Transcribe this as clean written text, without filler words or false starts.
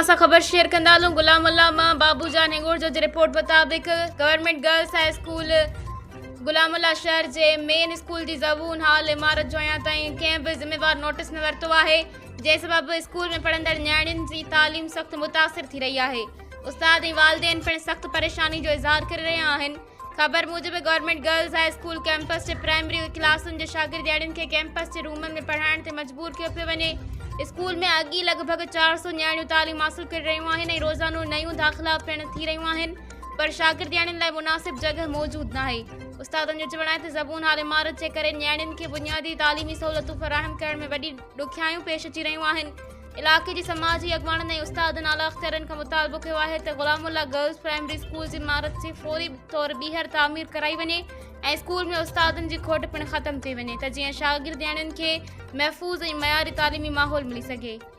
سان خبر شيئر ڪندا هلون غلام الله مان بابو جان هنگورجو جي رپورٽ مطابق government girls high school Ghulam Ullah شهر جي مين اسڪول جي زبون حال عمارت جو اڃا تائين ڪنهن به ذميوار نوٽيس نه ورتو آهي جنهن سبب اسڪول ۾ پڙهندڙ نياڻين جي تعليم سخت متاثر ٿي رهي آهي استاد ۽ والدين پڻ سخت پريشاني جو اظهار ڪري رهيا آهن خبر موجب government girls high school campus جي پرائمري ڪلاسن جي شاگردياڻين کي ڪيمپس جي رومن ۾ پڙهائڻ تي مجبور ڪيو پيو وڃي. اسڪول ۾ اڳ ئي لڳ ڀڳ 400 نياڻيون تعليم حاصل ڪري رهيون آهن ۽ روزانو نيون داخلا پڻ ٿي رهيون آهن پر شاگردياڻين لاء مناسب جڳهه موجود ناهي. استادن جو چوڻ آهي ته زبون حال عمارت جي ڪري نياڻين کي بنيادي تعليمي سهولتون فراهم ڪرڻ ۾ وڏي ڏکيائيون پيش اچي رهيون آهن. علائقي جي سماجي اڳواڻن ۽ استادن اعليٰ اختيارين کان مطالبو ڪيو آهي ته Ghulam Allah girls primary school جي عمارت جي فوري طور ٻيهر تعمير ڪرائي وڃي ۽ اسڪول ۾ استادن جي کوٽ پڻ ختم ڪئي وڃي ته جيئن شاگردياڻين کي محفوظ ۽ معياري تعليمي ماحول ملي سگهي.